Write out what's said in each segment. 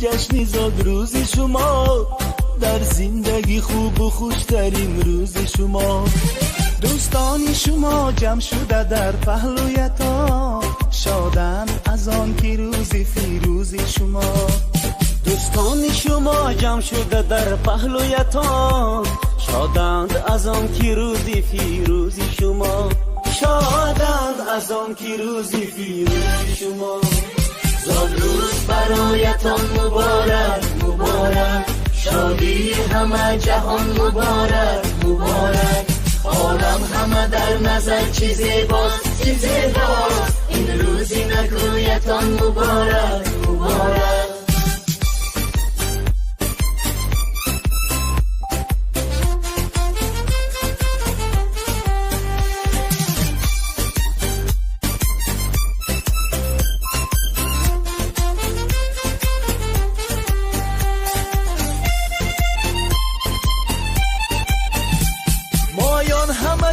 ҷашни зодрӯзи шумо, дар зиндагӣ хубу хуштарин рӯзи шумо. Дӯстони шумо ҷамъ шуда дар паҳлӯятон, шоданд аз он ки рӯзи фирӯзи шумо. Дӯстони шумо ҷамъ шуда дар паҳлӯятон, шоданд аз он ки рӯзи фирӯзи шумо. Шоданд аз он ки рӯзи фирӯзи шумо. Зодрӯз бароятон муборак, муборак, шодии ҳама ҷаҳон муборак, муборак. Олам ҳама дар назар чӣ зебост, чӣ зебост, ин рӯзи накӯятон муборак, муборак.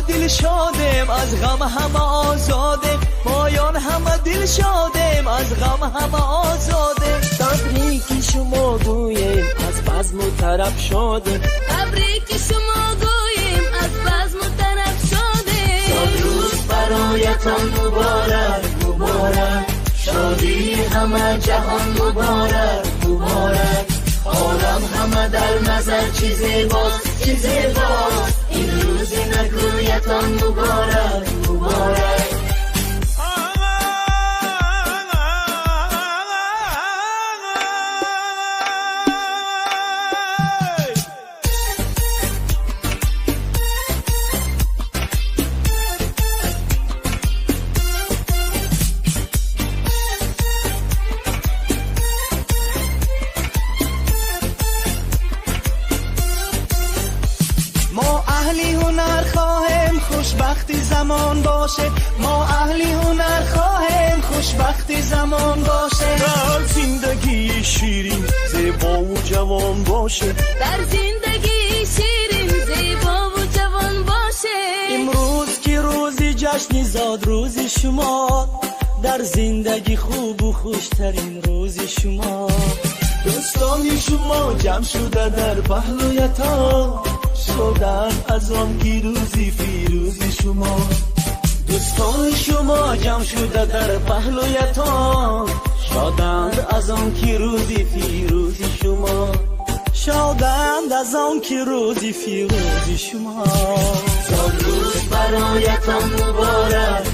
Дил шодем, аз ғам ҳама озодем, моён ҳама дил шодем, аз ғам ҳама озодем. Табрики шумо гӯем, аз базму тараб шодем. Табрики шумо гӯем, аз базму тараб шодем. Зодрӯз бароятон муборак, муборак, шодии ҳама ҷаҳон муборак, муборак. Олам ҳама дар назар чӣ зебост, чӣ зебост, ин рӯзи накӯятон муборак, муборак. Мо аҳли ҳунар хоҳем, хушбахти замон бошем. Мо аҳли ҳунар хоҳем, хушбахти замон бошем. Дар зиндагии ширин зебову ҷавон бошем. Дар зиндагии ширин зебову ҷавон бошем. Имрӯз ки рӯзи ҷашни зодрӯзи шумо, дар зиндагӣ хубу хуштарин рӯзи шумо. Дӯстони шумо ҷамъ шуда дар паҳлӯятон, шоданд аз он ки рӯзи фирӯзи шумо. Дӯстони шумо ҷамъ шуда дар паҳлӯятон, шоданд аз он ки рӯзи фирӯзи шумо. Шоданд аз он ки рӯзи фирӯзи шумо. Зодрӯз бароятон муборак,